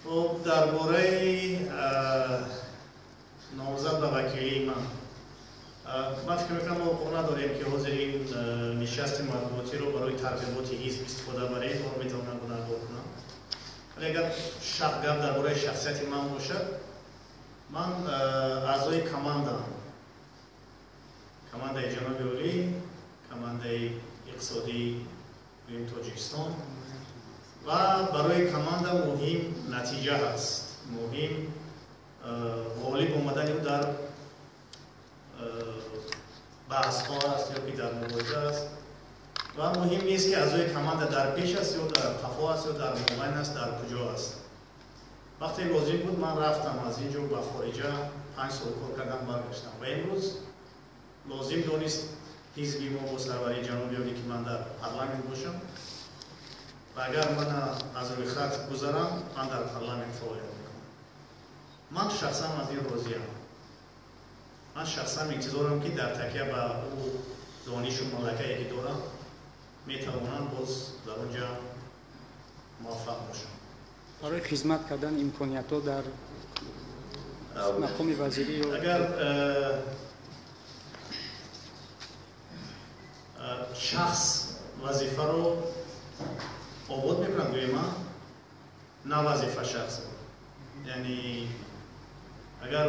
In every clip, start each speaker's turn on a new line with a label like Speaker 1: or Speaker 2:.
Speaker 1: Хуб, дар бораи номзад ба вакилии ман, ман фикр мекунам, мо ҳуқуқ надорем, ки ҳозир ин нишасти матбуотиро барои тарғиботи ҳизб истифода барем. Моро метавонанд гунаҳгор кунанд. Вале агар гап дар бораи шахсияти ман бошад, ман аъзои командаам, командаи ҷаноби олӣ, командаи иқтисодии гӯем Тоҷикистон. Ва барои команда муҳим натиҷа ҳаст, муҳим ғолиб омадани ӯ дар баҳсҳо аст ё ки дар мубориза аст. Ва муҳим нест, ки аъзои команда дар пеш аст ё дар қафо аст ё дар мобайн аст, дар куҷо аст. Вақте лозим буд, ман рафтам аз ин ҷо ба хориҷа, 5 сол кор кардам, баргаштам. Ва имрӯз лозим донист ҳизби мо бо сарварии ҷаноби олӣ, ки ман дар парламент бошам. Ва агар ман аз рӯйхат гузарам, ман дар парламент фаъолият мекунам. Ман шахсан аз ин розиям. Ман шахсан интизорам, ки дар такя ба ӯ донишу малакае, ки дорам, метавонам боз дар он ҷа муваффақ бошам.
Speaker 2: Барои хизмат кардан имкониятҳо дар мақоми вазирӣ ё
Speaker 1: Агар шахс вазифаро обод мекунад, гӯема, на вазифа шахсро. Яъне агар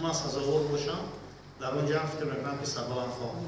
Speaker 1: ман сазовор бошам, дар он ҷа ҳам фикр мекунам, ки сарбаланд хоҳам.